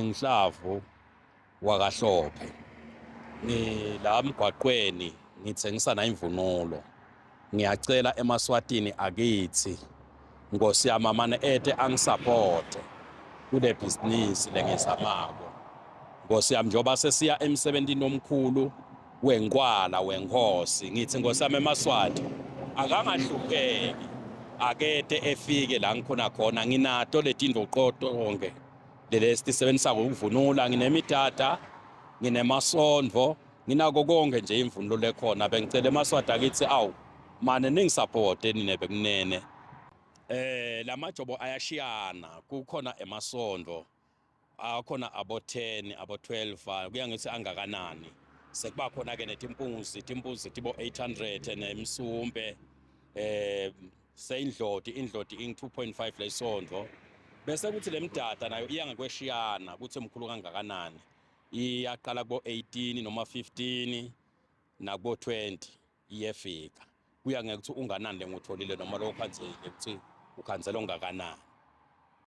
Ngingihlavu wakaHlophe. Ngila emgwaqweni ngithengisa na imvunulo. Ngiyacela emaSwatini akithi Nkosi yami amane ete angisapote kule bhizinisi lengizamako. Nkosi yami njengoba sesiya emsebentini omkhulu wenkwala wenkosi ngithi Nkosi yami emaSwati akangahlupheki akete efike la ngikhona khona nginato letintfo qotonke leli sitisebenzisako ukuvunula nginemidada nginemasondvo nginako konke nje imvunulo lekhona bengicela emaswati akithi awu mane ningisapote nine bekunene eh lamajobo ayashiyana kukhona emasondvo akhona abo 10 abo 12 kuya ngithi angakanani sekuba khona ke netimpunzi timpunzi tibo 800 nemsumbe eh seyindloti indloti ing 2.5 lesondvo bese kuthi lemdada nayo iya ngekweshiyana ukuthi mkhulu kangakanani iyaqala kubo 18 noma 15 nakubo 20 iyefika kuya ngekuthi unganani lengutholile noma lokho khanzele ukuthi ukhanzela ongakanani.